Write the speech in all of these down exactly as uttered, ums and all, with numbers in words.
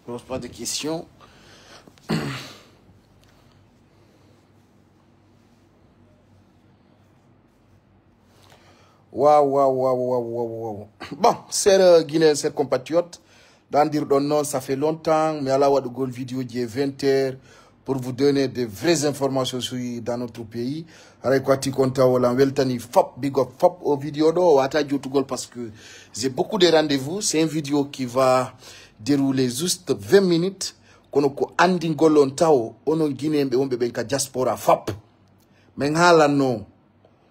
Pose pas de questions. Waw, waw, waw, waw, waw, waw. Bon, chers, euh, Guinéens, chers compatriotes, dans dire non, ça fait longtemps, mais à la voix de Gold Vidéo, il est vingt heures, pour vous donner des vraies informations sur, dans notre pays. Haray ko ati kon tawo lan weltani fop, big up fop o vidéo ɗo, wata jotugol parce que j'ai beaucoup de rendez-vous. C'est une vidéo qui va dérouler juste vingt minutes. Kono ko andingol on tawo, onon Guinéen ɓe wonɓe ɓen ka diaspora fop. Men haalanno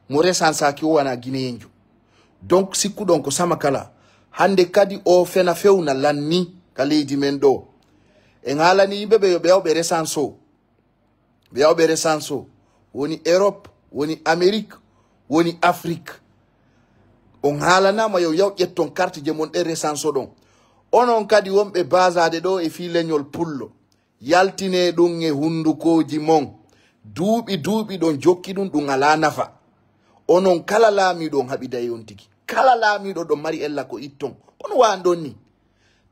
mo resansaaki o wana Guinéenjo. Donc, sikkuɗon ko sama kala. Hande kadi o fena fewna lanni ka leydi men ɗo. En haalani yimɓe ɓe yo ɓe yaw ɓe resanso. Ɓe yaw ɓe resanso. Woni Europe, woni Amérique, woni Afrique. On haalanama yo yaw ƴetton carte je mon ɗen resanso ɗon. Onon kadi wonɓe basaade ɗo e fii leñol pullo. Yaltinee ɗun e hundukooji mon. Duuɓi, duuɓi ɗon jokki ɗun, ɗun alaa nafa. Onon kala laamiiɗo on haɓida e on tigi. Kala laamiiɗo ɗon mari ella ko itton. Kono waan ɗon ni.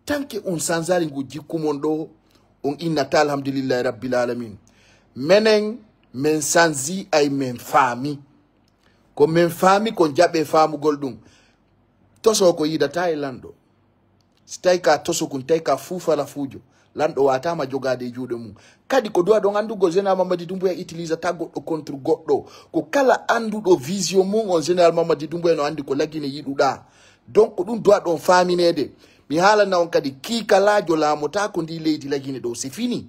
Tanke on sanzari ngu jikku mon ɗo, on innata alhamdulillahi rabbil alamin. Menen, men sanzi ay men faami. Ko men faami ko jaɓe faamugol ɗun. Toso ko yidata e lanɗo. Si tawi ka toso kun, tawi ka fuufala fuujo, lanɗo watama jogaade e juuɗe mum. Kadi ko duwa ɗon anndugol Général Mamadi Doumbouya utilisata goɗɗo contre goɗɗo. Ko kala annduɗo vision mum on Général Mamadi Doumbouya no anndi ko Lagine yiɗuɗa. Donc ko ɗum duwa ɗon faamineede. Mi haalana on kadi kiikalaajo laamota ko ndi leydi Lagine ɗo, c'est fini.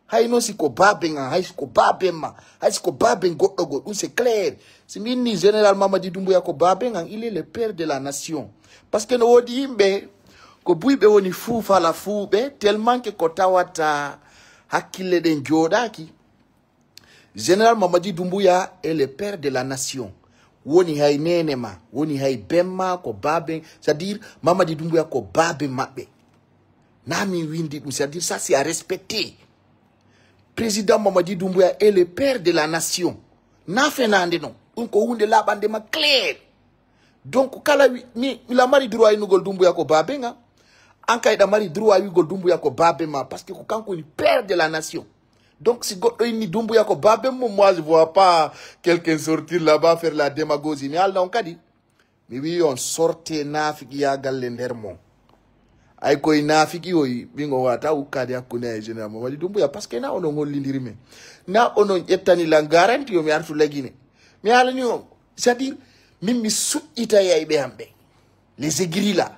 Hay non si ko baaben an, hay si ko baaben ma, hay si ko baaben goɗɗo goo, ɗum c'est clair. Si mi inni Général Mamadi Doumbouya ko baaben an, il est le père de la nation. Parce que no woodi yimɓe, ko buyɓe woni fuu fala fuuɓe, tellement que ko tawata hakkille ɗen jooɗaaki. Général Mamadi Doumbouya est le père de la nation. Woni hay neene ma, woni hay ben ma, ko baaben, c'est-à-dire Mamadi Doumbouya ko baaben maɓɓe. Na min windi ɗum, c'est-à-dire ça c'est à respecter. Président Mamadi Doumbouya est le père de la nation. Na fenaande non. Ɗum ko huunde laaɓande ma clair. Donc kala wi, mi, miɗa mari droit innugol Doumbouya ko baaben an. An kay ɗa mari droit wi'ugol Doumbouya ko baaben ma, parce que ko kanko woni père de la nation. Donc si goɗɗo inni Doumbouya ko baaben mum, moi je vois pas quelqu'un sortir là-bas faire la démagogie. Mi haalna on kadi. Mi wi'i on sortee naafiqiyaagal le nder mon. Ay koy naafiqi oy, ɓingo wata ukkaade hakkunde ay Général Mamadi Doumbouya, parce que na onon hollindiri men. Na onon ƴettani lan garanti yo mi artu Lagine. Mi haalani on, c'est-à-dire, min mi suƴƴitay ay ɓe hamɓe. Les aigris là,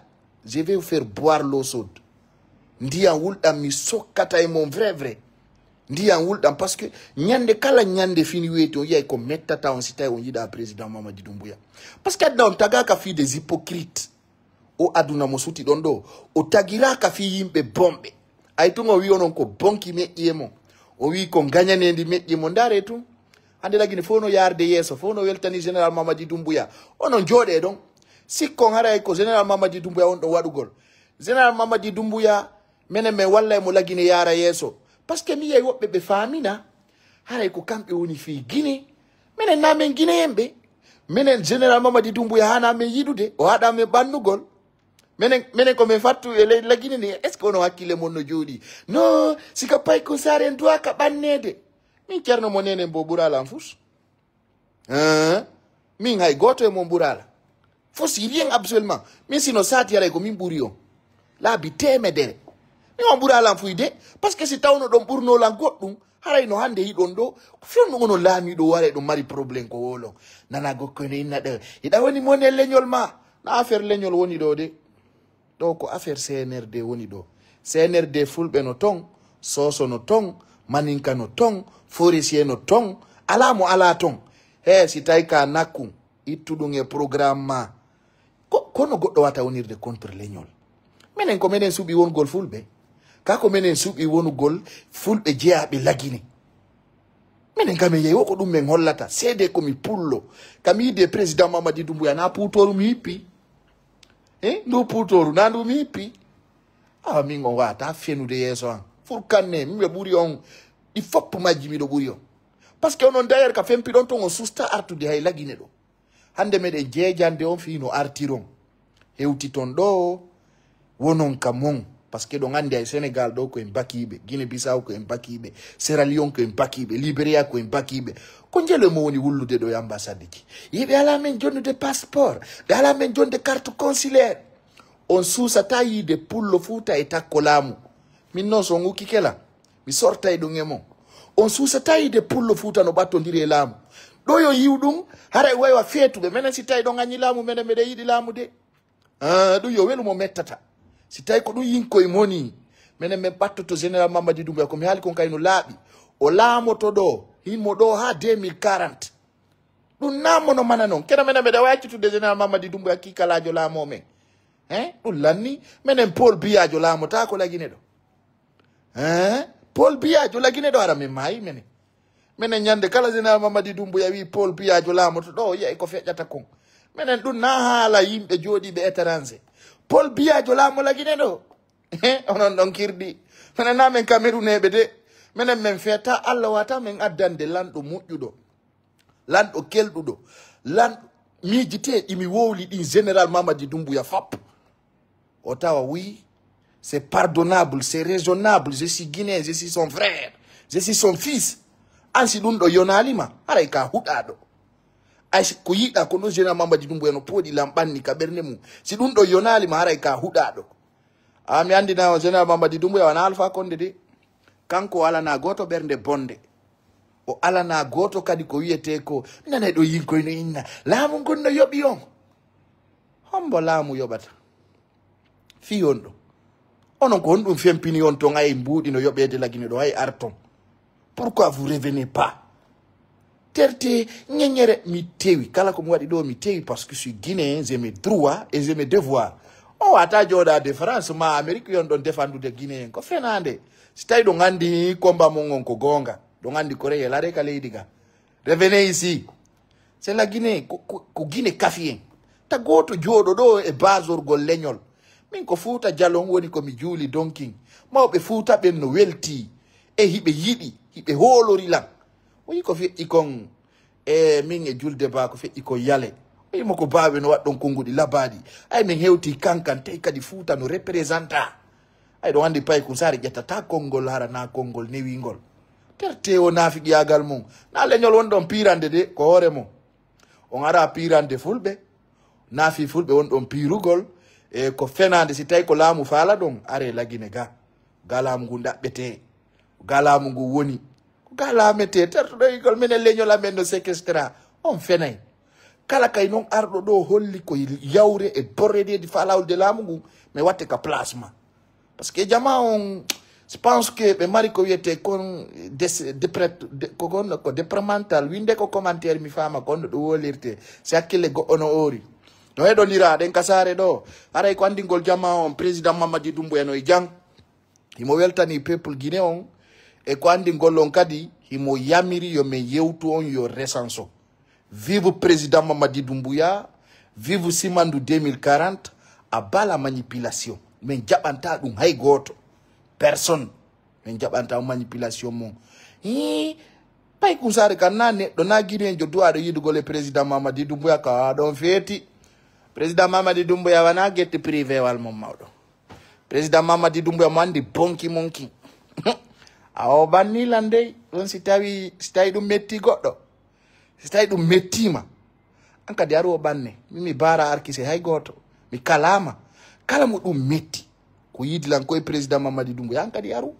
je vais vous faire boire l'eau chaude. Ndiyan wulɗan mi sokkata e mon vrai, vrai. Ndiyan wulɗan, parce que ñande kala ñande fini weeti, on yiyay ko mettata on si tawi on yiɗa président Mamadi Doumbouya. Parce que aduna on tagaaka fii des hypocrites. O aduna mo suti ɗon ɗo, o tagiraaka fii yimɓe bonɓe. Ay tun o wi'i onon ko bonki meƴƴi e mon. O wi'i ko ngañaneendi meƴƴi e mon. Ndaaree tun. Hande Lagine fow no yaarde yeeso, fow no weltani Général Mamadi Doumbouya. Onon jooɗee ɗon. Sikkon haray ko Général Mamadi Doumbouya on ɗon waɗugol. Général Mamadi Doumbouya, menen men wallay mo Lagine yaara yeeso. Parce que mi yiyay woɓɓe ɓe faamina. Haray ko kamɓe woni fii Gine. Menen na men Gineyen ɓe. Menen Général Mamadi Doumbouya hana men yiɗude. O haɗa men ɓannugol. Menen, menen ko men fattu e ley Lagine ni. Est-ce que onon hakkille mon no jooɗi? Non, si ka pay kun saare en duwa ka ɓanneede. Min Ceerno mo nenen bo ɓuralan fus. Hein? Min hay gooto e mon ɓuraala. Fo si rien absolument. Min si no saati haray ko min ɓuri on. Laabi teemedere. Min on ɓuraala an fuyde. Parce que si tawno ɗon ɓurnolan goɗɗum, haray no hande hiɗon ɗo. Ko fewndo onon laamiiɗo waray ɗon mari problème ko wolon. Nana gokko ene inna ɗe. Hiɗa woni mo ne leñol ma. Na affaire leñol woni ɗo de. Ɗo ko affaire C N R D woni ɗo. C N R D fulɓe no ton, Soso no ton, Maninka no ton, Forestier no ton, alaa mo alaa ton. He, si tawi ka nakkun, ittu ɗum e programme ma. Ko, kono goɗɗo wata wonirde contre leñol. Menen ko menen suɓi wongol fulɓe. Ka ko menen suɓi wonugol fulɓe jeyaaɓe Lagine. Minen ka min yehi, wo ko ɗum min hollata. Seede ko mi pullo. Ka mi yiide président Mamadi Doumbouya, na puutooru mi hippi. Eh, ndu puutooru, na ndu mi hippi. Awa, min on wata fenude yeeso an. Furkanne, min ɓe ɓuri on. Ɗi fopp majji miɗo ɓuri on. Parce que onon d'ailleurs ka fempiɗon ton on susta artude hay Lagine ɗo. Hande meɗen jeejande on fii no artiron. Hewtiton ɗo, wonon ka mon. Parce que ɗon anndi ay Sénégal ɗo ko en bakiiɓe, Guinée Bissau ko en bakiiɓe, Sierra Leone ko en bakiiɓe, Liberia ko en bakiiɓe. Ko njelo mo woni wullude ɗo e ambassade ji? Yiɓe alaa men jonnude passeport, ɓe alaa men jonde carte consulaire. On suusataa yiide pullo Fuuta e takko laamu. Min non so on ukkike lan, mi sortay ɗum e mon. On suusataa yiide pullo Fuuta no ɓattondiri e laamu. Ɗo yo yiw ɗum, haray waywa feetuɓe. Menen si tawi ɗon añi laamu, menen meɗen yiɗi laamu de. Ah, ɗum yo welu mo mettata. Si tawi ko ɗum yinkoy moni, menen men ɓattoto Général Mamadi Doumbouya, ko mi haali kon kay no laaɓi. O laamoto ɗo, himo ɗo haa deux mille quarante. Ɗum naa mono mana non. Kena menen meɗen wawi accitude Général Mamadi Doumbouya kiikalaajo laamoo men. Hein? Ɗum lanni, menen Paul Biya jo laamotaako Lagine ɗo. Hein? Paul Biya jo Lagine ɗo, hara men maayi menen. Menen ñande kala Général Mamadi Doumbouya wi Paul Biya jo laamoto ɗo, o yi'ay ko feƴƴata kon. Menen ɗum naa haala yimɓe jooɗiiɓe étranger. Paul Biya jo laamo Lagine ɗo. Onon ɗon kirɗi. Menen naa men Kameruneeɓe de. Menen men feeta, Alla wata men addande lanɗo moƴƴuɗo. Lanɗo kelɗuɗo. Lanɗo miijitee ɗi mi wowli ɗin Général Mamadi Doumbouya fop. O tawa, oui, c'est pardonnable, c'est raisonnable, je suis guinéen, je suis son frère, je suis son fils. An si ɗum ɗo yonaali ma, haray ka huɗaaɗo. Ay si ko yiɗa ko no Général Mamadi Doumbouya no pooɗi lan ɓanni ka ɓernde mum. Si ɗum ɗo yonaali ma, haray ka huɗaaɗo. A mi anndina on, Général Mamadi Doumbouya wana Alpha Condé de. Kanko o alanaa gooto ɓernde bonde. O alanaa gooto kadi ko wiyetee ko, mi nanay ɗo yinkoy no inna, laamu ngun no yoɓi on. Hombo laamu yoɓata? Fii on ɗo. Onon ko honɗum fempini on ton, ay mbuuɗi no yoɓeede Lagine ɗo, ay ar ton? Pourquoi vous revenez pas? Terte, ñeñere, mi tewi. Kala ko mi waɗi ɗo, mi tewi parce que je suis guinéen, j'ai mes droits et j'ai mes devoirs. On wata jooɗaade France, ma Amérique, yon ɗon defandude Guinéen. Ko fenaande. Si tawi ɗon anndi combat mon on ko goonga, ɗon anndi ko reyel, aree ka leydi ga. Revenez ici. C'est la Guinée, ko, ko, ko Guinée kafi en. Ta gooto jooɗo ɗo e baasorgol leñol. Min ko Fuuta Jalon woni ko mi juuli donkin. Mawɓe Fuuta ɓen no weltii. E hiɓe yiɗi, hiɓe hoolori lan. O yi ko feƴƴi kon e min e julde ba ko feƴƴi kon yale. O yi mo ko baawe no waɗɗon konnguɗi labaaɗi. Ay min hewtii kankan tawi kadi Fuuta no représenta. Ay ɗon anndi Pay Kun Saari ƴettata konngol hara na konngol newingol. Terte o naafiqiyaagal mum. Na leñol wonɗon piirande de ko hoore mum. On ara piirande fulɓe, naafi fulɓe won ɗon piirugol, e ko fenaande si tawi ko laamu faala ɗon, are Lagine ga. Ga laamu ngun ɗaɓɓete, ga laamu ngun woni, ko ga laamete, tertuɗo igol minen leñol amen no séquestra, on fenay. Kala kay non arɗo ɗo holli ko yawre e borredeedi faalawol de laamu ngun, mi watte ka place ma. Parce que jama on, je pense que ɓe mari ko wiyete kon des-, depret-, de-, ko kon ko departmental, winde ko commentaire mi faama kon no ɗum wolirte. Si hakkille goɗɗo no oori. No heɗonira ɗen ka saare ɗo. Haray ko anndingol jama on, président Mamadi Doumbouya no e jang. Himo weltani peuple Guinée on. E ko anndingol on kadi, himo yamiri yo men yewtu on yo resanso. Vive président Mamadi Doumbouya, vive Simandou deux mille quarante, à bas la manipulation. Min jaɓanta ɗum hay gooto. Personne. Min jaɓanta on manipulation mon. Hii, Pay Kun Saari kan na neɗɗo, na Guinéen jo duwaaɗo yiɗugol e président Mamadi Doumbouya ka ɗon feeti. Président Mamadi Doumbouya wana gette privé wal mon mawɗo. Président Mamadi Doumbouya mo anndi bonki monki. A o banni lan dey, ɗon si tawi, si tawi ɗum metti goɗɗo. Si tawi ɗum mettiima, an kadi aru o ɓanne. Min mi baara arkise hay gooto. Mi kalaama. Kala mo ɗum metti, ko yiidi lan koye président Mamadi Doumbouya, an kadi aru.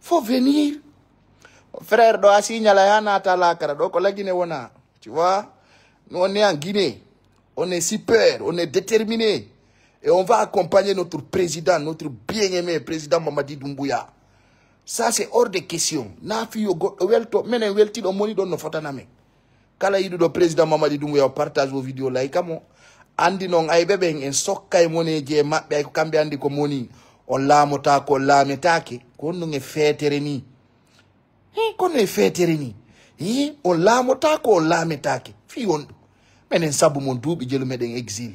Faut venir. Frère ɗo a signala ya naata laakara ɗo ko Lagine wona. Tu vois? Nous, on est en Guinée. On est super, on est déterminé. Et on va accompagner notre président, notre bien-aimé président Mamadi Doumbouya. Ça, c'est hors de question. Na fi yo goɗɗo welto, menen weltiɗo moni ɗon no fotana men. Kala yiɗuɗo président Mamadi Doumbouya o partage o vidéo like mo. Andi non ay ɓe ɓen en sokkay moneji e maɓɓe, ay ko kamɓe andi ko moni. On laamota ko on laametake. Ko honɗum e feetere ni? Hin, kono e feetere ni. Hin, on laamotaako, on laametaake. Fii on ɗum. Menen sabu mon duuɓi jelu meɗen exil.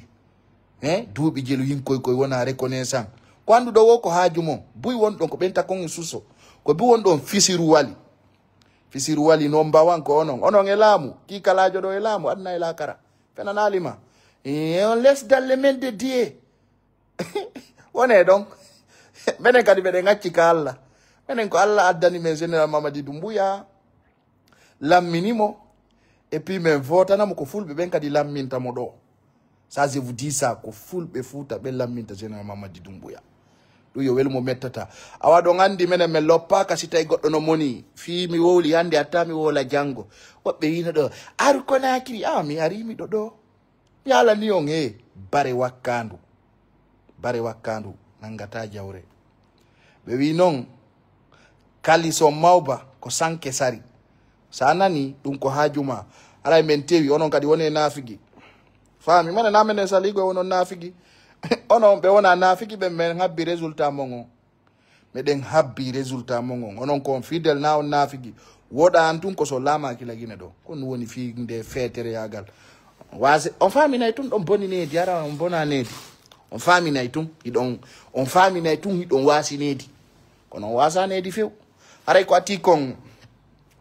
Hein? Duuɓi jelu yinkoy koy wona reconnaissant. Ko annduɗo wo ko haaju mon. Buy won ɗon ko ɓenta kon suso. Ko bu won ɗon fisiru wali. Fisiru wali non mbawan ko onon. Onon e laamu. Kii kalaajo ɗo e laamu. Aduna e laakara. Fenanaali ma. Et on laisse dans les mains de Dieu. Wonee ɗon. Menen kadi meɗen acci ka Allah. Menen ko Allah addani men Général Mamadi Doumbouya, lammini mo, et puis men votana mo ko fulɓe ɓen kadi lamminta mo ɗo. Ça, je vous dis ça, ko fulɓe Fuuta ɓen lamminta Général Mamadi Doumbouya. Ɗum yo welu mo mettata. Awa ɗon anndi menen men loppaaka si tawi goɗɗo no moni. Fii mi wowli hannde hatta mi wowla janngo. Woɓɓe wiino ɗo, "Aru Konaakiri." Ah, mi arii miɗo ɗo. Mi haalanii on, he, bare wakkaandu. Bare wakkaandu nanngata jawre. Ɓe wii non, kaliso mawba ko sanke sari. Sa nani ɗum ko haaju ma. Haray men tewi, onon kadi woni e naafigi. Faami, mane na menen saligo e onon naafigi. Onon ɓe wona naafigi ɓen men habbi résultat mon on. Meɗen habbi résultat mon on. Onon ko on fidèle na on naafigi. Woɗa an tun ko so laamaaki la Gine ɗo. Ko ɗum woni fii nde feetereyaagal. Waase, on faaminay tun ɗon boni needi, ara on bona needi. On faaminay tun hiɗon, on faaminay tun hiɗon waasi needi. Kono on waasa needi few. Haray ko ati kon,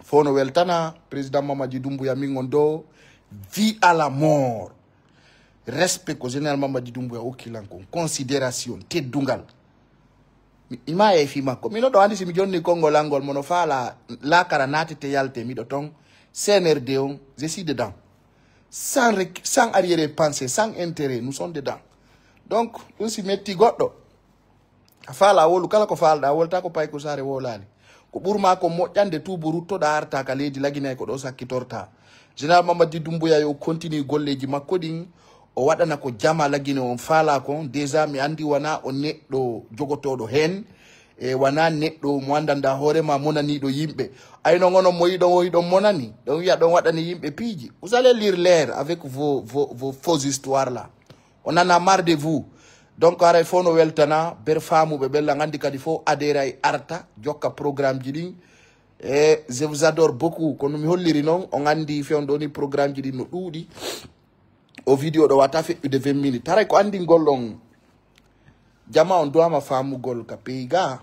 fof no weltana président Mamadi Doumbouya min on ɗo, vie à la mort. Respect ko général Mamadi Doumbouya okki lan kon, considération, teddungal. Mi, mi maaya e fii makko. Mino ɗo andi si mi jonni konngol angol, mo no faala laakara naatete yalte, miɗo ton. C N R D on, je suis dedans. Sans rec-, sans arrière-pensée, sans intérêt, nous sommes dedans. Donc, ɗum si metti goɗɗo, a faala a wolu, kala ko faalɗa, a wolta ko payko saare wolaali. Ko ɓurma ko moƴƴande tuubu ruttoɗa arta ka leydi laginay ko ɗo sakkitorta. Général Mamadi Doumbouya yo continue golleji makko ɗin, o waɗana ko jama lagine on faala kon. Déjà mi andi wana o neɗɗo jogotoɗo hen, e wana neɗɗo mo andanda hoore ma monaniɗo yimɓe. Ay non onon mo yiɗon o yiɗon monani, ɗon wiya ɗon waɗani yimɓe piiji. Vous allez lire l'air avec vos, vos, vos fausses histoires là. On en a marre de vous. Donc, haray fof no weltana, ber faamuɓe ɓen lan anndi kadi fof adhérer ay arta, jokka programme ji ɗin. E je vous adore beaucoup. Kono mi holliri non, on anndi fewndo ni programme ji ɗin no ɗuuɗi. O vidéo ɗo wata feƴƴude vingt minutes. Haray ko anndingol on, jama on duwama faamugol ka pays ga.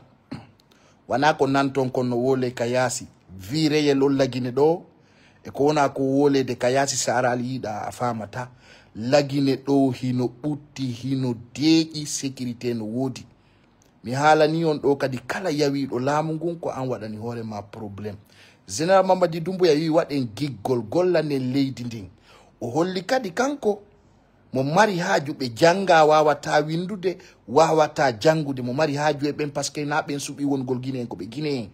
Wana ko nanton kon no wole ka yaasi. Vie réelle on lagine ɗo. E ko wona ko wolede ka yaasi, sa araali yiɗa a faamata. Lagine ɗo hino ɓutti, hino deeƴi, sécurité no woodi. Mi haalani on ɗo kadi, kala yawiiɗo laamu ngun ko an waɗani hoore ma problème. Général Mamadi Doumbouya wi'i waɗen giggol, gollanen leydi ndin. O holli kadi kanko mo mari haaju ɓe jannga, waawataa winndude, waawataa janngude, mo mari haaju e ɓen, parce que na ɓen suɓi wongol Guinée en, ko ɓe Guinée en.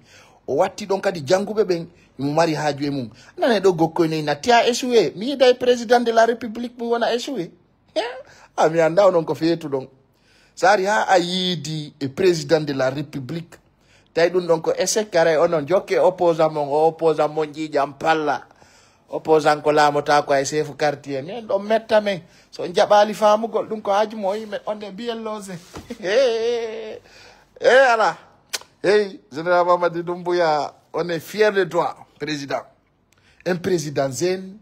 O watti ɗon kadi jannguɓe ɓen, mo mari haaju e mum. Nane ɗo gokkoy nayi natti a échoué. Mi yiday président de la République mi wona échoué. A mi annda onon ko feetuɗon. Sari ha a yiidi e président de la République. Tawi ɗum ɗon ko échec, haray onon jokke opposant mon, o opposant mon ƴiiƴam palla. Opposant ko laamotako ay chef quartier. Men ɗon metta men. So on jaɓali faamugol ɗum ko haaju mo o yimɓe on de biyel loose. Eh, ala. Hey, Général Mamadi Doumbouya, on est fier de toi, président. Un président zen,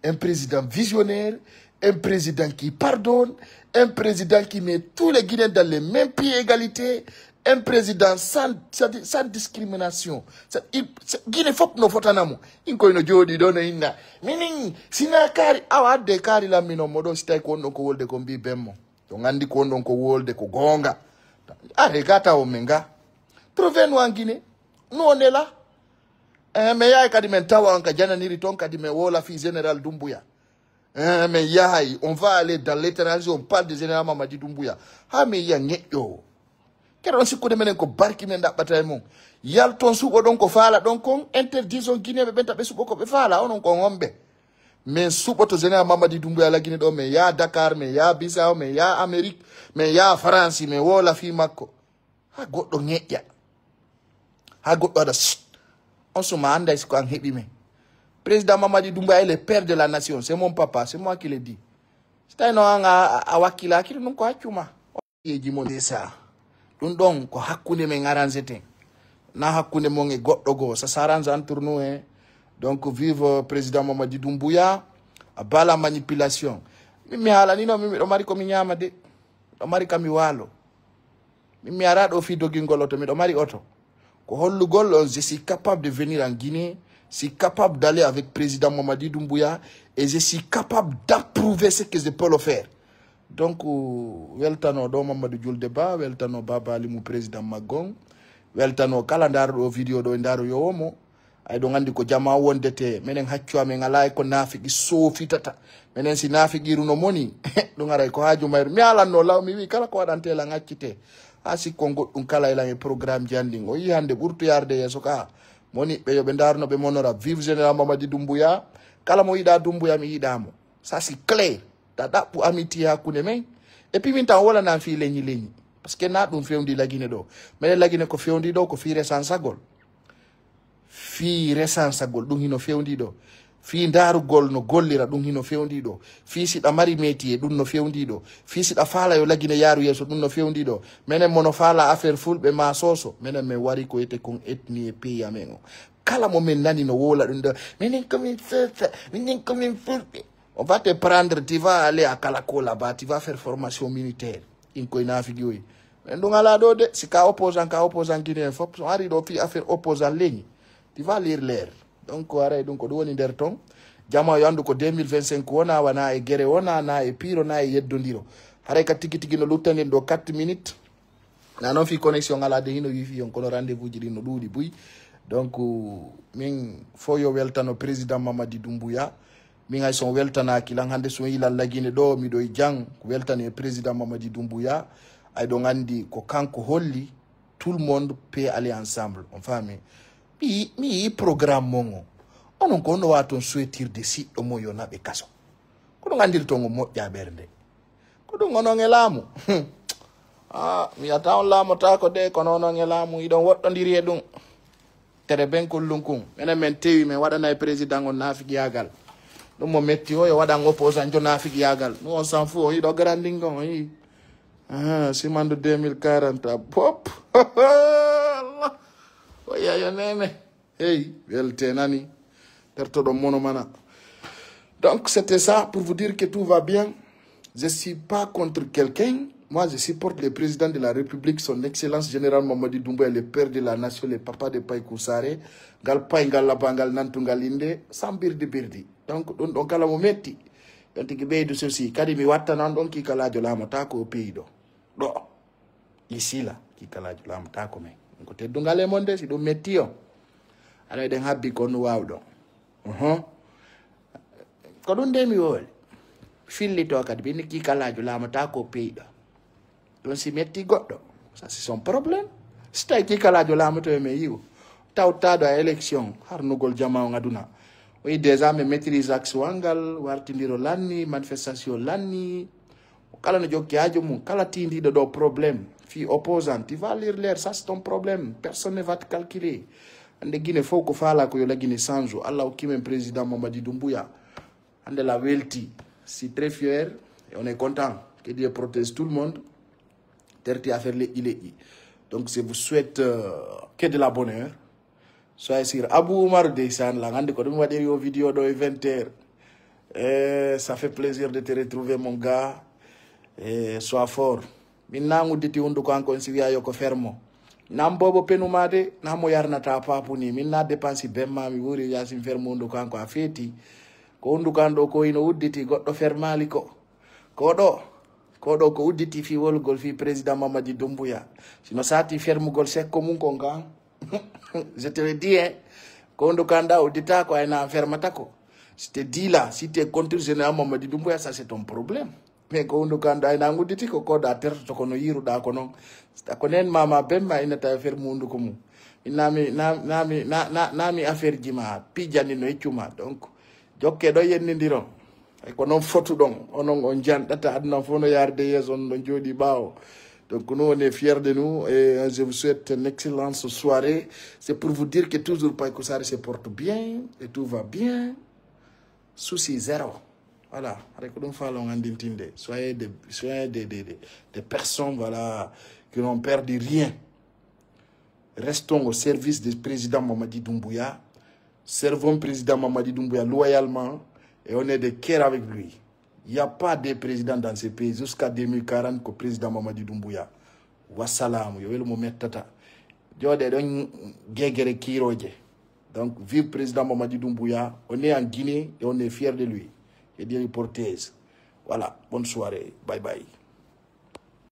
un président visionnaire, un président qui pardonne, un président qui met tous les Guinéens dans les mêmes pieds égalité, un président sans, c'est-à-dire sans discrimination. C'est-, il, c'est, Guinée fof no fotana mo. In koy no jooɗi ɗo no inna. Minin, sina kaari, awa adde kaari lammi non mo ɗo, si tawi ko on ɗon ko wolde ko mbi ben mo. To ngandi ko on ɗon ko wolde ko goonga. Are ga tawo men ga. Trouve-nous en Guinée. Nous on est là. Eh, mais yaay kadi men tawa on ka jananiri ton kadi men wola fi général Doumbouya. Eh, men yahay, on va aller dans l'étranger, on parle de général Mamadi Doumbouya. Ha men yiya ŋeƴƴo. Keɗon sikkude menen ko barki men ɗaɓɓata e mon. Yalton suɓo ɗon ko faala ɗon kon, interdison Guinéɓe ɓen taɓe suɓo ko ɓe faala, onon kon homɓe. Men suɓoto général Mamadi Doumbouya lagine ɗo, men yaa Dakar, men yaa Bissau, men yaa Amérique, men yaa France, men wola fi makko. Ha goɗɗo ŋeƴƴa. Ha goɗɗo waɗa sst. On suma anday si ko an heɓi men. Président Mamadi Doumbouya est le père de la nation. C'est mon papa. C'est moi qui le dis. Si tawi no an a, a, a wakkilaaki ɗum ko accuma. Yeji mo ndesa. Ɗum ɗon ko hakkunde men arrangeten. Na hakkunde mon e goɗɗo goo. Ça s'arrange entre nous, hein. Donc, vive, euh, président Mamadi Doumbouya. A bala manipulation. Min mi haalani no, min miɗo mari ko mi ñaama de. Miɗo mari ka mi waalo. Min mi ara ɗo fii dogingol oto, miɗo mari oto. Ko hollugol on, je suis capable de venir en Guinée, je suis capable d'aller avec président Mamadi Doumbouya, et je suis capable d'approuver ce que je peux le faire. Donc, weltano ɗo Mamadou Julde Ba, weltano Baba Alimu président maggon, weltano kala ndaaruɗo video ɗo e ndaaru yowomo. Ay ɗon anndi ko jamaa wondete, menen haccu amen alaa e ko naafiki soofitata. Menen si naafiqiiru no moni, ɗum aray ko haaju mayru. Mi alanno law, mi wi kala ko waɗante lan accite. Haa sikkon goɗɗum kala e lan e programme ji anndin. O yii hannde ɓurtu yarde yeeso ka. Moni ɓe yo ɓe ndaaru no ɓe monora. Vive Général Mamadi Doumbouya. Kala mo yiɗa Doumbouya, mi yiɗa mo. Ça c'est clair. Ta ɗaɓɓu amitié hakkunde men. Et puis min tan wala nan fii leñi leñi. Parce que na ɗum fewndi Lagine ɗo. Menen Lagine ko fewndi ɗo ko fii resansagol. Fii resansagol ɗum hino fewndi ɗo. Fii ndaarugol no gollira ɗum hino fewndi ɗo. Fii si ɗa mari métier ɗum no fewndi ɗo. Fii si ɗa faala yo Lagine yaaru yeeso ɗum no fewndi ɗo. Menen mo no faala affaire fulɓe ma soso. Menen men wari ko ete kon ethnie e pays amen o. Kala mo men nani no wola ɗum ɗo. Menen ko min soso, menen ko min fulɓe. On va te prendre, tu vas aller à Kalako là-bas, tu vas faire formation militaire. In koy naafigi oy. Men ɗum alaa ɗo de, si ka opposant, ka opposant guinéen fop, so ari ɗo fii affaire opposant leñi, tu vas lire l'air. Donc, aray ɗum ko ɗum woni nder ton. Jama yo anndu ko deux mille vingt-cinq wona, wana e gere wona, na e piiro, na e yeddondiro. Haray ka tigi tigi no luttanin ɗo quatre minutes. Na non fii connexion alaa de hino wifi on, kono rendez-vous ji ɗin no ɗuuɗi buy. Donc, min fo yo weltano président Mamadi Doumbouya. Min hay son weltanaaki lan hannde son yilan Lagine ɗo, miɗo e jang, ko weltani e président Mamadi Doumbouya. Ay ɗon anndi ko kanko holli, tout le monde peut aller ensemble. On faami? Mi, mi yii programme mon o. Onon ko on no waaton souhaitirde siɗɗo mo yo naɓe kaso. Ko ɗum anndirton on moƴƴa ɓernde. Ko ɗum onon e laamu. Ah, mi yata on laamotaako de, kono onon e laamu, iɗon woɗɗondiri e ɗum. Tere ben kullum kun. Menen men tewi, men waɗanay président on naafiqiyaagal. Ɗum mo metti o, yo waɗan opposant jo naafiqiyaagal. Nous, on s'en fout, on yiɗo grandingo, on yi. Ah, Simando deux mille quarante, ah, pop. Allah. O yayo nene. Hey, welte nani. Tertoɗon mono mana. Donc, c'était ça pour vous dire que tout va bien. Je suis pas contre quelqu'un. Moi, je supporte le président de la République, son excellence général Mamadi Doumbouya, le père de la nation, le papa de Paye Kousare. Ngal pay, ngal laba, ngal nantu, ngal inde, sans birdi birdi. Donc, ɗum ɗon kala mo metti. Ɗon tigi ɓeydu ceci. Kadi mi wattanan ɗon kiikalaajo laamotaako o pays ɗo. Ɗo. Ici là, kiikalaajo laamotaako men. Ko teddungal e mon de, si ɗum metti on. Aɗa eɗen habbi ko no waawɗon. Uhum. Ko ɗum de mi wowli. Fillito kadi, ɓe ni kiikalaajo laamotaako pays ɗo. Ɗum si metti goɗɗo, ça c'est son problème. Si tawi kiikalaajo laamoto e men yi'u. Tawtaɗo a élection, harnugol jama on aduna. O yi déjà men maîtrise axe wal ngal, wartindiro lanni, manifestation lanni. Kala no jokki haaju mum, kala tiindiiɗo ɗo problème, fii opposant, tu vas lire l'air, ça c'est ton problème, personne ne va te calculer. Hannde Guinée fof ko faalaa ko yo la Guinée change, Allah hokki men président Mamadi Doumbouya. Hannde la welti, je suis très fier, et on est content que Dieu protège tout le monde, terti affaire leƴƴi leƴƴi. Donc je vous souhaite euh, que de la bonne heure. Soyez sûr. Abou Oumar, ndeysaan, la, anndi ko ɗum waɗiri o vidéo ɗo e vingt heures. Eh, ça fait plaisir de te retrouver, mon gars. Eh, sois fort. Min na ngudditi hunnduko an kon si wi'a yo ko fermo. Nan bobo penu ma de, na mo yarnata papu ni. Min na dépense ben ma mi wuri ya sin fermo hunnduko an ko a feeti. Ko hunnduko an ɗo ko hino udditi, goɗɗo fermali ko. Ko ɗo, ko ɗo ko udditi fii wolugol fii président Mamadi Doumbouya. Sino saati fermugol sekko mum kon kan. Je te le dis, hein. Ko hunnduko an ɗa uddita ko ayna an fermata ko. Si te dila, si te contre général Mamadi Doumbouya, ça c'est ton problème. Mais ko hunnduko an ɗa ayna an udditi ko ko ɗa tertoto ko no yiruɗa ko non. Si ta ko nen mama ben ma ina tawi fermu hunnduko mum. Nami, nami, nami, na, na, nami affaire ji ma, pijani no eccuma. Donc, jokke ɗo yennindiron. Ay ko non fotuɗon, onon on janɗata aduna fof no yarde yeeso, on ɗon jooɗi ɓaawo. Donc nous, on est fiers de nous et je vous souhaite une excellente soirée. C'est pour vous dire que toujours Paye Kousari se porte bien et tout va bien. Souci zéro. Voilà, haray ko ɗum faalon anndintinde. Soyez des, soyez des, des, des, des personnes, voilà, qui n'ont perdu rien. Restons au service du président Mamadi Doumbouya. Servons le président Mamadi Doumbouya loyalement et on est de cœur avec lui. Il n'y a pas de président dans ce pays jusqu'à deux mille quarante que président Mamadi Doumbouya. Wassalaamu, yo welo mo mettata. Jooɗe ɗon gegere kiirooje. Donc, vive président Mamadi Doumbouya. On est en Guinée et on est fiers de lui. Que Dieu le protège. Voilà, bonne soirée, bye bye.